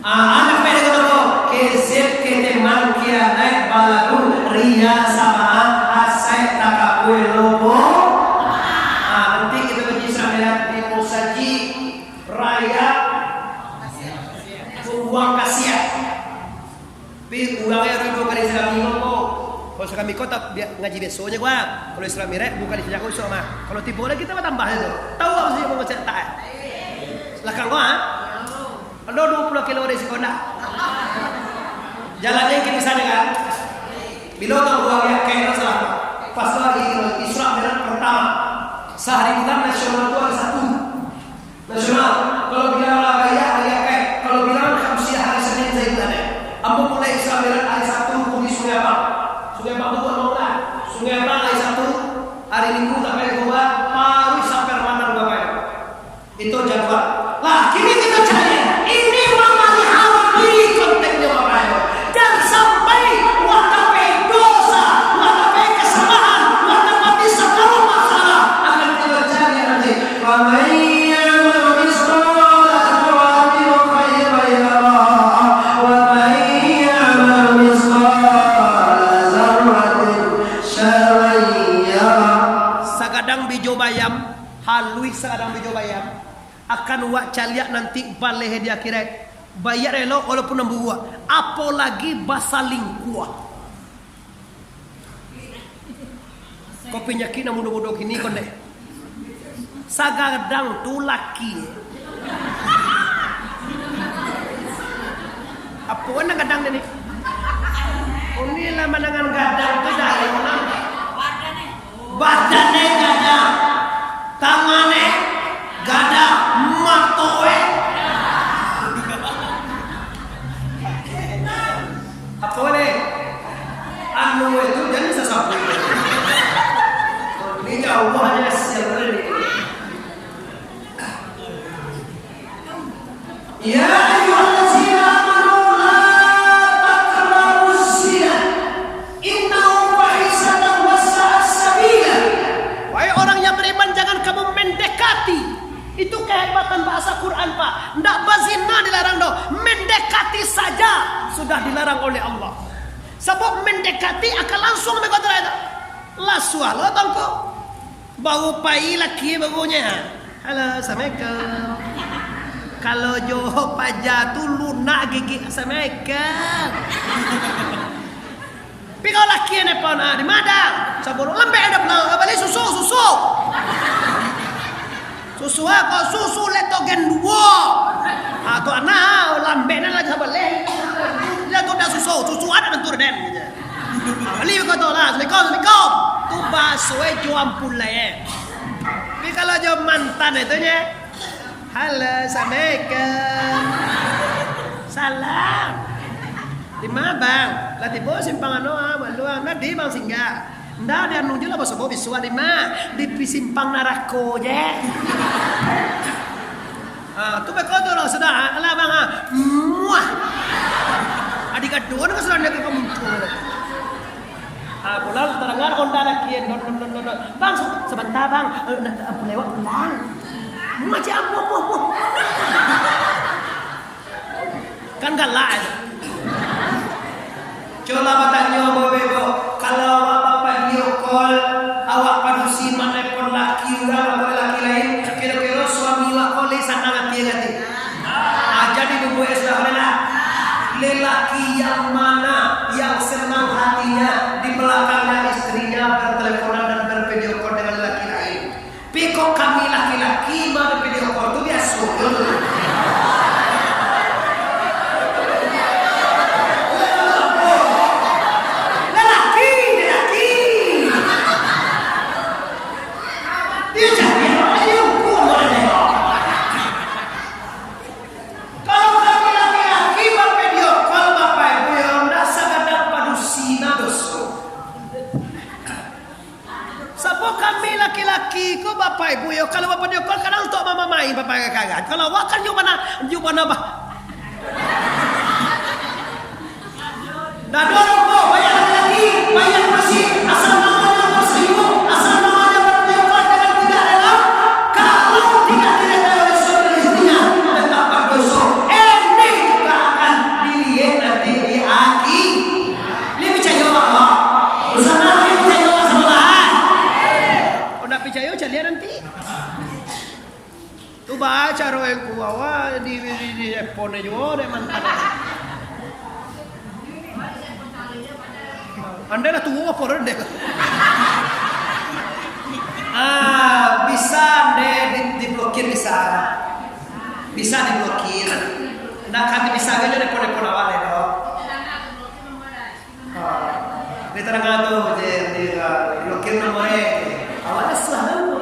Ah, anak pede kata ko, kezeb, keteman, kianaik, baladu, riya, samaah, hasad, takabua, lobo. Ah, nanti kita ngaji sambilan di musajik raya, pembuang kasian. Tapi urang yang rindu ka Islam minggu ko. Kalau Islam minggu tak bia-, ngaji biasonyo gua. Kalau Islam mirek bukan di sini aku esok mah. Kalau tibo lagi kita tambah itu. Tahu apa sih mau cerita? Lakang gua, ha? Ado dua puluh kilo dari siko ndak? Jalannya ke sana kan? Bilo tau gua lihat kayak salah. Pas lagi Isra Mi'raj pertama. Sahari bulan nasional tu hari Sabtu. Nasional, kalau bilang lah raya, hari Akaik. Kalau bilang Khamsiah, hari Senin, Zaitan, eh. Ambo mulai Isra Mi'raj hari Sabtu, di Sungai Abang. Sungai Abang tu bukan bangunan. Sungai Abang hari Sabtu, hari Minggu sampai Jumat, baru sampai Ramadan, Bapak Ibu. Itu jadwal. Lah, kini kita cari. Ini memelihara diri kontennya, Bapak Ibu. Jangan sampai wah tapek dosa, wah tapek kesalahan, wah tapati sagalo masalah akan kita cari nanti. Wa man ya'mal mithqala dzarratin khairan yarah, wa man ya'mal mithqala dzarratin syarran yarah. Sagadang bijo bayam, haluih sagadang bijo bayam, akan Buek caliak nanti baleh di akhirat. Bayar elok walaupun nan buruak. Apolagi basalingkuah. Ko panyakik nan mudo-mudo kini ko ndeh. Sagadang tu laki. Apo nan gadang tadi? Uni lah manangan gadang tu dari mana? Badannyo gadang, tangannyo gadang, matonyo. Apo lai? Anu itu jadi sasapu. Ini jauh hanya sirri. Ya ayyuhallazina amanu la taqrabuz zina, innahu fahisyatun wa sa'a sabila. Wahai orang yang beriman, jangan kamu mendekati. Itu kehebatan bahasa Quran, Pak. Ndak bazina dilarang doh. Mendekati saja sudah dilarang oleh Allah. Sabab mendekati akan langsung mengkotori itu. Lasuah lo tongko. Baru pai laki baru nyo. "Halo, assalamualaikum." Kalau jo paja tu lunak gigi, "Assalamualaikum." Pi kau laki nelpon, ah, di ma? Sabalun lambek ado pulang, bali susu, susu. Susu apo? Susu Letogen duo. Ah, tu anak, lambek nan lah sabaleh. Dia tu dah susu, susu ado nan tu den. Bali ko tu lah, "Assalamualaikum, assalamualaikum." Tu baso eh jo ampulai eh. Tapi kalau jo mantan itu nyo, "Halo, assalamualaikum." "Salam." "Di ma, Bang?" "Lah tibo simpang anu, ah, Maluang." "Nah, di Bang singgah?" "Ndak, di anu je lah, basobok bisuak." "Di ma?" "Di pi simpang narako je." Ah, tu beko tu lah, sudah, ah, alah, Bang, ah. Muah. Adi gadon ka sudah dia ka muncul. Ah, pulang terdengar onda laki, don, don, don, don, don. "Bang, se-, sebentar, Bang. Eh, nak, nak lewat pulang." Muah, cik, ah, muah, muah, muah. Kan galak aja. Cubolah batanyo, Bapak Ibu, kalau awak bapadio call, awak padusi manelpon laki urang atau laki lain, kiro-kiro suami awak ko lai sanang ati, ati? Ah, jadi bubuek sudah lah. Lelaki yang mana yang senang hatinya di belakangnya istrinya berteleponan dan bervideo call dengan lelaki lain? Tapi kok kami laki-laki baru video call tu biaso jo tu. Lalaki, lalaki. Dia jadi apa dia hukum orang dia? Kalau kami laki-laki bavideo call, Bapak Ibu, yo ndak sakadar padusi na doso. Sabab kami laki-laki ko, Bapak Ibu, yo, kalau bapadio call kadang untuak mamamai, bapakai karat. Kalau awak kan juk bana, juk bana bah. Dado rokok, banyak laki-laki, banyak kursi, asal namanya berseribu, asal namanya bapadio call kadang tidak rela. Kalau tidak direla oleh saudara istrinya, tetap berdosa. Ini juga akan dilihat nanti di akhirat. Ni picayo awak? Usah nak ni picayo awak sabalahan. Kok ndak picayo, caliak nanti. Tu baa caro yang ku awak di, di, di, di epon juo dek mantan. Andai lah tuo apo dek. Ah, bisa dek di, diblokir bisa. Bisa diblokir. Ndak kami bisa aja dek epon-epon awak dek, dok. Ah, di tadanga tu, je, di, ah, blokir nomor e. Awak dah salah nomor.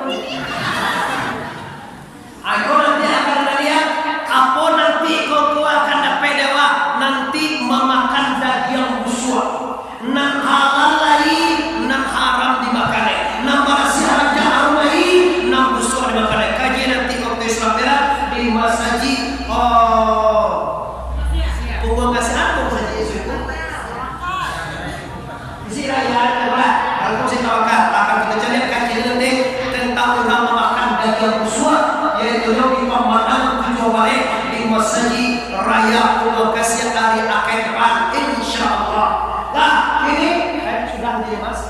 Aku nanti akan melihat, apo nanti kau, kau akan dapek dewa, nanti mamakan dagiang busuak. Nan halal lai, nan haram dimakan e. Nan barasiah rancak harum lai, nan busuak dimakan e. Kaji nanti waktu Islam merah di masajid. Oh. Pungguang kasihan, pungguang masajid, isu itu. Isi raya, coba. Kalau kau cerita wakaf, akan kita cari kaji nanti tentang urang mamakan dagiang busuak, yaitu yang di Pamandang tujuh baleh di Masjid Raya Pulau Kasiak hari Ahad depan, insya Allah. Lah, ini, eh, sudah nih, Mas.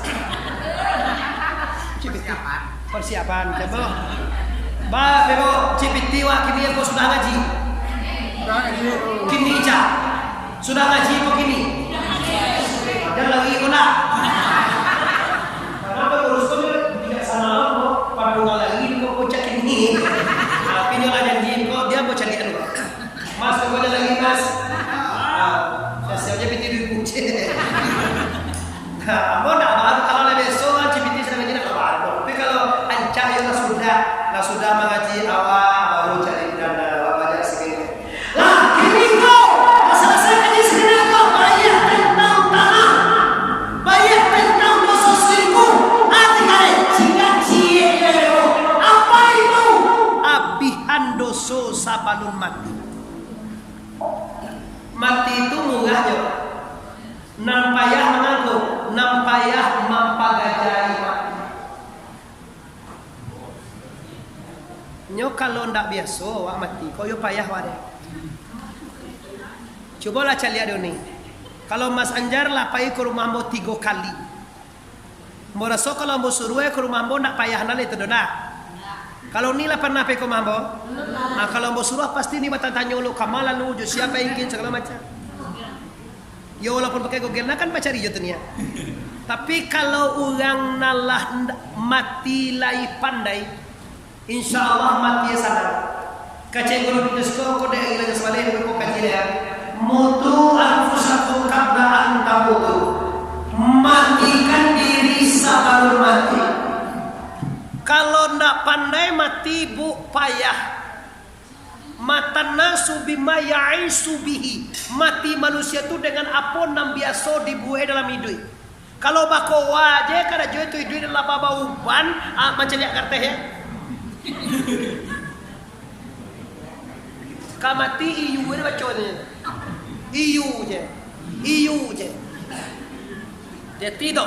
Persiapan. Persiapan, coba. Ba, bebo, Cik Piti, wak kini apo sudah ngaji? Sudah ngaji. Kini, Cak? Sudah ngaji apo kini? Jan lari ko nak? Kanapa guru tu bijaksana ko? Pado lari ko, kocak kini. Tapi nyo lah janji ko, dia mau caliak ko. Mas, kau jan lari, Mas. Ah, siap-siap se Piti duit kucing. Nah, ambo ndak baru, kalau lah biaso kan, Cik Piti sadang ngaji ndak baru. Tapi kalau ancak yo lah sudah, lah sudah mangaji awak, baru cari dana, awak banyak segini. Lah, kini ko, lah salasai ngaji segini ko, baiak tantang tanah, baiak tantang doso salingkuh, ati kali, jika ciek yo, apa itu? Abihan doso sabalun mati. Mati itu murah jo. Nan payah mangangkuk, nan payah mampagajai mati. Nyo kalau ndak biaso awak mati, kok yo payah wak deh. Cubolah caliak dulu ni. Kalau Mas Anjar lah pai ka rumah ambo tigo kali. Ambo raso kalau ambo suruah ka rumah ambo ndak payah nan itu doh, ndak? Kalau ni lah pernah pai ka rumah ambo? Ah, kalau ambo suruah pasti ni batanyo-tanyo lo, kama lalu, jo siapa ingkin, sagalo macam. Yo, walaupun pakai Google, nah kan bacari jo tu nian. Tapi, kalau urang nan lah nda-, mati lai pandai, insya Allah mati sanang. Kecek guru pintu siko, ko dek ilang sabaleh, ko kaji dia. "Mutu anfusakum qabla an tamutu." Matikan diri sabalun mati. Kalau ndak pandai mati, bu, payah. "Matan nasu bima ya'ishu bihi." Mati manusia tu dengan apo nan biaso dibuek dalam iduik. Kalau bakoa je karajo tu iduik, lah babauban, ah, mancaliak karteh, ya. Ka mati iyu je baco je. Iyu je. Iyu je. Jadi tu.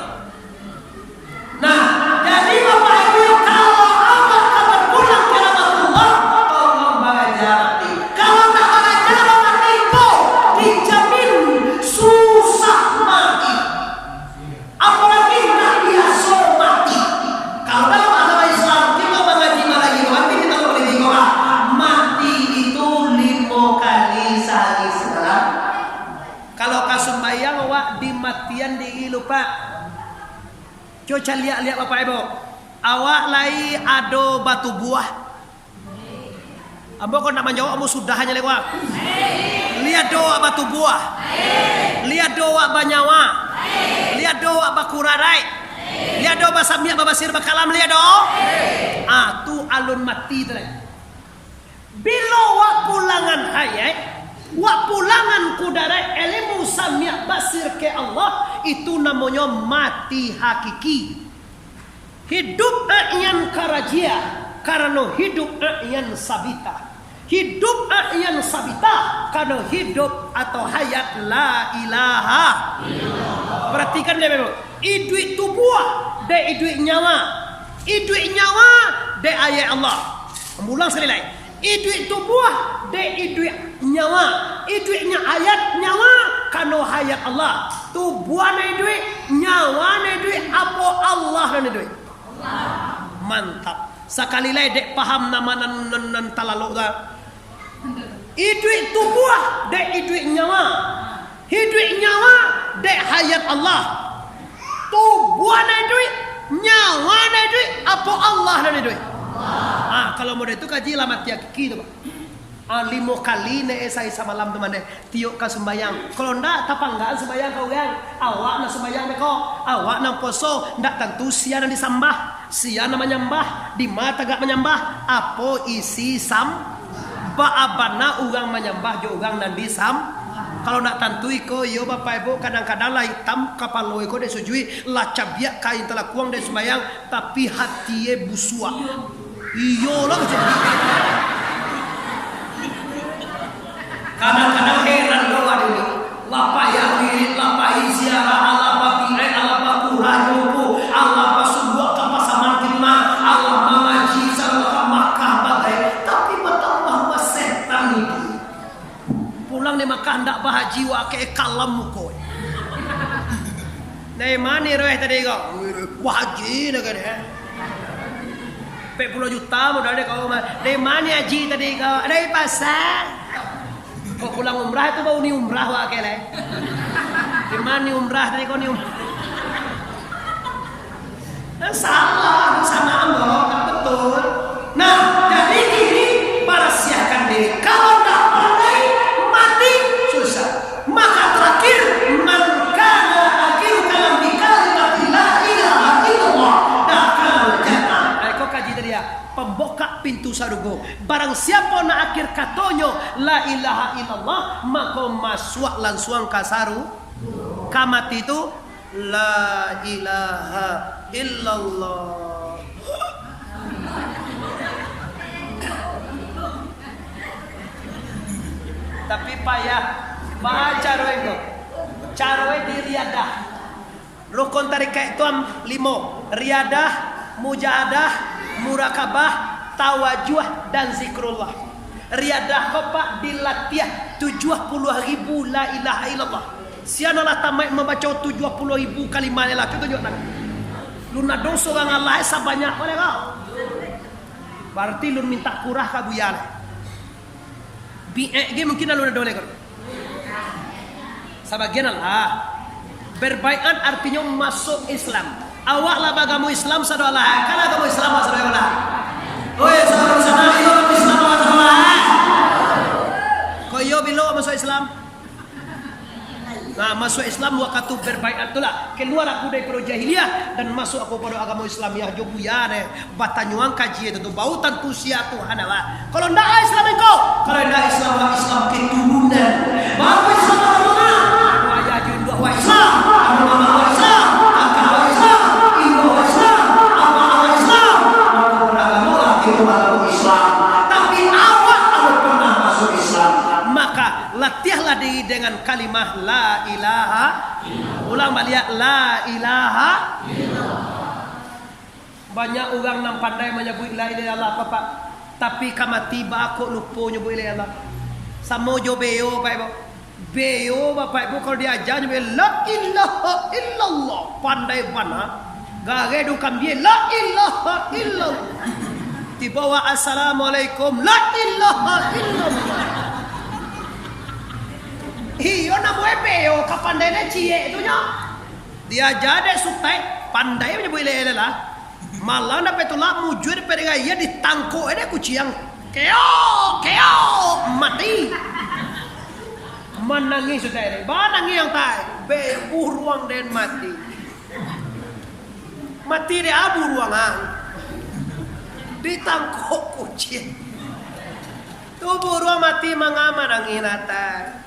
Nah, jadi Bapak Ibu, kalau awak ka bapulang ka rahmatullah, tolong baraja mati. Kalau ndak baraja mati, tu dijamin susah mati. Apalagi ndak biaso mati. Kalau dalam agama Islam, kita mangaji malagi, berarti kita boleh dikorang. Mati itu limo kali sehari semalam. Kalau ka sumbayang, awak dimatian diri lupa. Cubo caliak-liak, Bapak Ibu. Awak lai ado batubuah? Ambo kok nak manjawab, ambo sudah aja lewat. Lai ado awak batubuah? Lai ado awak banyawa? Lai ado awak bakurarai? Lai ado basamiak, babasir, bakalam? Lai ado? Ah, tu alun mati tu lai. Bilo wak pulangan hayat, wak pulangan kudaraik, ilmu, samiak, basir ka Allah, itu namonyo mati hakiki. Hiduik a'yan karajia, karano hiduik a'yan sabita. Hiduik a'yan sabita, karano hiduik atau hayat la ilaha illallah. Paratikan dek, Bapak. Iduik tubuah dek iduik nyawa. Iduik nyawa dek ayat Allah. Ulang sakali lai. Iduik tubuah dek iduik nyawa. Iduik nya-, ayat nyawa, karano hayat Allah. Tubuah nan iduik, nyawa nan iduik, apo Allah nan iduik? Mantap. Sakali lai dek paham nan ma nan, nan, nan talalok tu. Iduik tubuah dek iduik nyawa. Iduik nyawa dek hayat Allah. Tubuah nan iduik, nyawa nan iduik, apo Allah nan iduik? Ah, kalau model tu kaji lah mati hakiki tu, Pak. Ah, limo kali ne esai samalam tu mane, tiok ka sumbayang. Kalau ndak, tapanggaan sumbayang ka urang. Awak nan sumbayang beko, awak nan poso, ndak tantu sia nan disambah. Sia nan manyambah, dima tagak manyambah, apo isi sam-, baa bana urang manyambah jo urang nan disam-, kalau ndak tantu iko, iyo, Bapak Ibu, kadang-kadang lah itam kapalo iko dek sujuik, lah cabiak kain talakuang dek sumbayang, tapi hatie busuak. Iyolah, batua. Kadang-kadang heran doh ado ni. Lah payah wirid, lah pai ziarah, alah babiai, alah bakura jo ko, alah basubuak ka Pasa Mantimah, alah mangaji sagalo ka Makkah bagai, tapi batambah basetan itu. Pulang di Makkah ndak bahaji, wak kek kalam muko. Dari mano roh tadi ko? Bahaji dah kan, eh? P Puluah juta modal dek kau mah. Dari ma Haji tadi kau? Dari pasar. Kok pulang umrah tu baru ni umrah wak ke lai? Dari ma ni umrah tadi kau ni umrah? Eh, salah, sama ambo, tak betul. Nah, jadi kini barasiahkan diri. Kalau ndak pandai, mati susah. Maka terakhir, man kana akhiru kalamihi kalimatu la ilaha illallah, dakhalal jannah. Ai, kau kaji tadi, ya. Pambukak pintu sarugo. Barang siapo nan akhir katonyo la ilaha illallah, mako masuak lansuang ka saru-, ka mati tu, la ilaha illallah. Tapi payah. Baa caro itu? Caro di riadah. Rukun tarikaik tu am limo, riadah, mujahadah, murakabah, tawajuah, dan zikrullah. Riadah ko, Pak, dilatiah tujuah puluah ribu la ilaha illallah. Sia nan lah tamaik mambaco tujuah puluah ribu kalimah la ilaha, tunjuak tangan. Lun ado surang alah sabanyak ko lai ko. Bararti lun mintak kurah ka buya lai. Biek ge mungkin alun ado lai ko. Sabagian alah. Berbaiat artinyo masuk Islam. Awak lah bagamo Islam sado alah. Kan agamo Islam sado alah. Oi, saudara-saudara, iyo, Islam sado alah. Kok iyo bilo masuk Islam? Nah, masuk Islam wakatu berbaiat tu lah. Keluar aku dari pado jahiliah dan masuk aku pado agamo Islamiah jo buya deh. Batanyoan kaji itu tu, bau tantu sia Tuhan awak. Kalau ndak Islam engkau, kalau ndak Islam, Islam keturunan. Baru Islam keturunan. Ayah jo induak awak Islam, anu mama awak Islam, kakak awak Islam, ibu awak Islam, abah awak Islam. Maka beragamo lah kita agamo Islam. Tapi awak alun pernah masuk Islam. Maka latiahlah diri dengan kalimah la ilaha. Ulang baliak, la ilaha. Banyak urang nan pandai manyabuik la ilaha illallah, Bapak. Tapi ka mati, baa kok lupo nyabuik la ilaha illallah. Samo jo beo, Bapak Ibu. Beo, Bapak Ibu, kalau diaja nyabuik la ilaha illallah, pandai bana. Gareh daun kambia, la ilaha illallah. Tibo awak, "Assalamualaikum, la ilaha illallah." Iyo, namonyo beo, ka pandai ciek tu nyo. Diaja dek sutai, pandai manyabuik la ilaha illallah. Malah dapek tu lah mujua dek pede gaya, ditangkok dek kuciang. Keok, keok, mati. Manangih sutai dek. Banangih yang tai. Be, buruang den mati. Mati dek ah buruang ah. Ditangkok kuciang. Tu buruang mati manga manangih natai.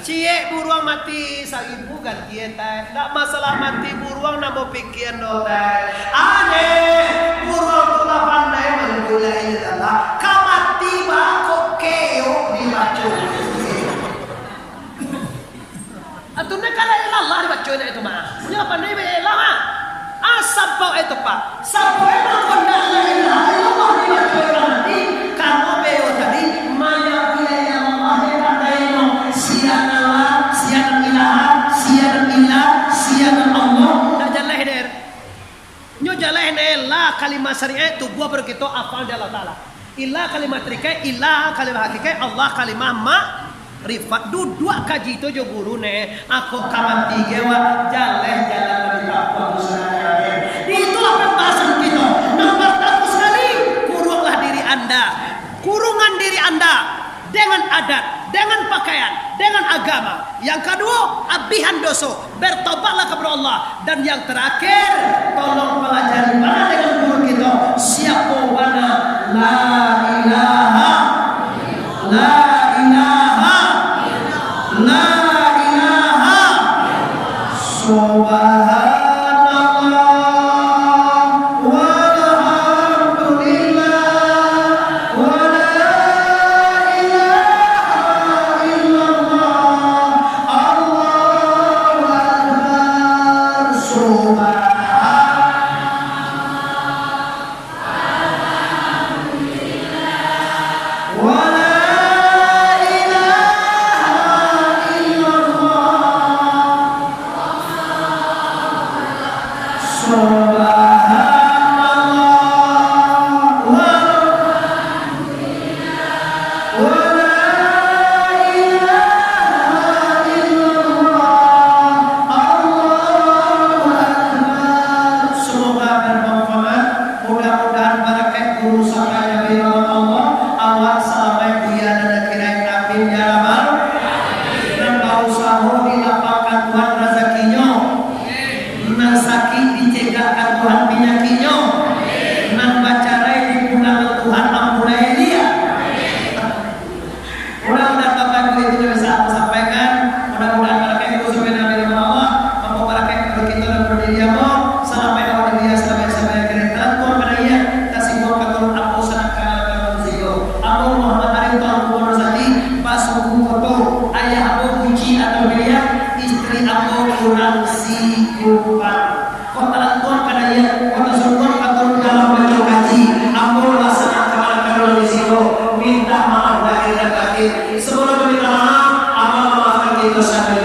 Ciek buruang mati saribu ganti etai. Ndak masalah mati buruang namo pikian doh tai. Aneh, buruang tu lah pandai manyabuik la ilaha illallah. Ka mati baa kok keok dibaco. Atau nak kalau la ilaha illallah dibaco nak itu mah. Punyo pandai la ilaha illallah mah. Asa bau itu, Pak. Sabab emang kondak la ilaha illallah dibaco urang tadi, karano beo tadi, manya la ilaha illallah dek pandai no, sia nan la, sia nan ilaha, sia nan illa, sia nan Allah. Ndak jaleh dek. Nyo jaleh dek la kalimah syariat tubuah baru kito afal di Allah Taala. Illa kalimah tarikaik, illa kalimah hakikaik, Allah kalimah ma-, rifat. Duduak kaji tu jo guru ne, ako ka mati ge wak, jaleh jalan nan ditampuah tu sadang jaleh. Itulah pembahasan kito. Nan partamo sakali, kurunglah diri anda. Kurungan diri anda dengan adat, dengan pakaian, dengan agama. Yang kaduo, abihan doso. Bertobatlah kepada Allah. Dan yang terakhir, tolong pelajari bana dengan guru kito, siapo bana la ilaha, la ilaha, la ilaha, subhanallah, walhamdulillah, wala ilaha illallah, Allahu Akbar, subhan-, wala ilaha illallah. Urang Sikupan. Kota Tuan Kanaya, kota Sultan Patun dalam baco kaji. Ambo lah sanang kamanakan urang di siko. Minta maaf lahir dan batin. Sebelum meminta maaf, abang mamaafkan kito sadonyo.